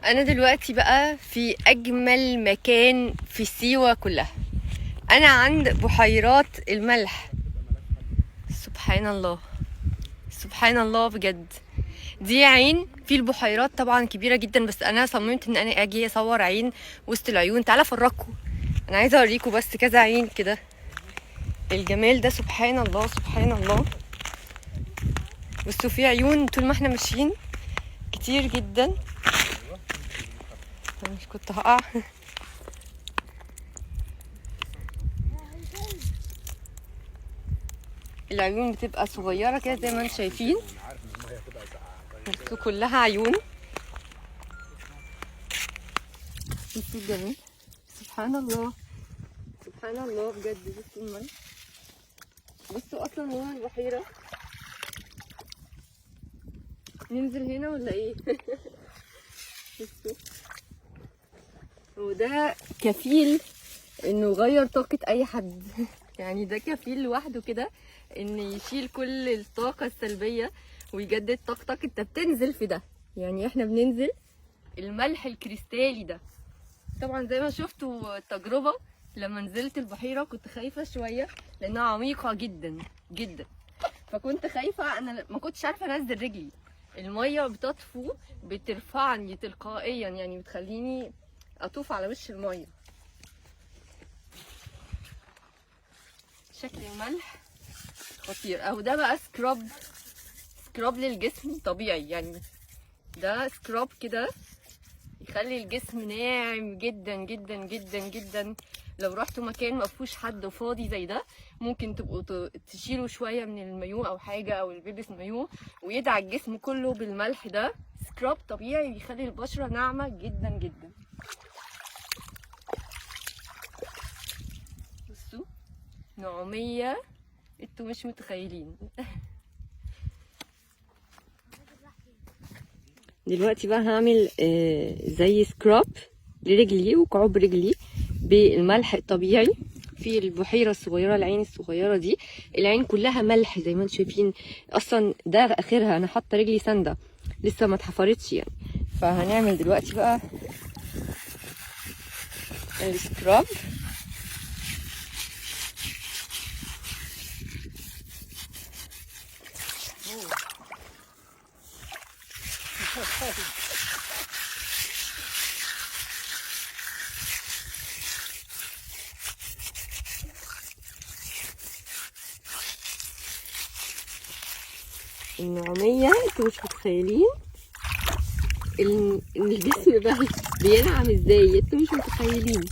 انا دلوقتي بقى في اجمل مكان في سيوة كلها، انا عند بحيرات الملح. سبحان الله، سبحان الله بجد. دي عين في البحيرات طبعا كبيرة جدا، بس انا صممت ان انا اجي اصور عين وسط العيون. تعالى افرجكم، انا عايزة اوريكم بس كذا عين كده، الجمال ده. سبحان الله سبحان الله. بصوا في عيون طول ما احنا ماشيين كتير جدا. انا مش كنت هقع. العيون بتبقى صغيرة كده زي ما انتم شايفين، بس كلها عيون. بصوا الجمال، سبحان الله سبحان الله بجد. بصوا الملح، بصوا اصلا لون البحيرة. ننزل هنا ولا ايه؟ بصوا، وده كفيل انه يغير طاقة اي حد. يعني ده كفيل لوحده كده ان يشيل كل الطاقة السلبية ويجدد طاقتك. انت بتنزل في ده، يعني احنا بننزل الملح الكريستالي ده. طبعا زي ما شفتوا التجربة لما نزلت البحيرة كنت خايفة شوية لانها عميقة جدا جدا، فكنت خايفة، انا ما كنتش عارفة انزل رجلي. المية بتطفو بترفعني تلقائيا، يعني بتخليني اطوف على وش المية. شكل الملح خطير. اهو ده بقى scrub، scrub للجسم طبيعي، يعني ده scrub كده يخلي الجسم ناعم جدا جدا جدا جدا. لو رحتوا مكان ما فيهوش حد فاضي زي ده، ممكن تبقوا تشيلوا شوية من المايو او حاجة، او اللي بيلبس مايو، ويدعى الجسم كله بالملح ده. scrub طبيعي بيخلي البشرة ناعمة جدا جدا. بصوا نعوميه انتوا مش متخيلين. دلوقتي بقى هعمل زي scrub لرجلي وكعوب رجلي بالملح الطبيعي في البحيرة الصغيرة، العين الصغيرة دي. العين كلها ملح زي ما انتم شايفين، اصلا ده اخرها، انا حاطة رجلي سندة لسه ما اتحفرتش يعني. فهنعمل دلوقتي بقى ال scrub. النعومية انتوا مش متخيلين ان الجسم بقى بينعم ازاي، انتوا مش متخيلين.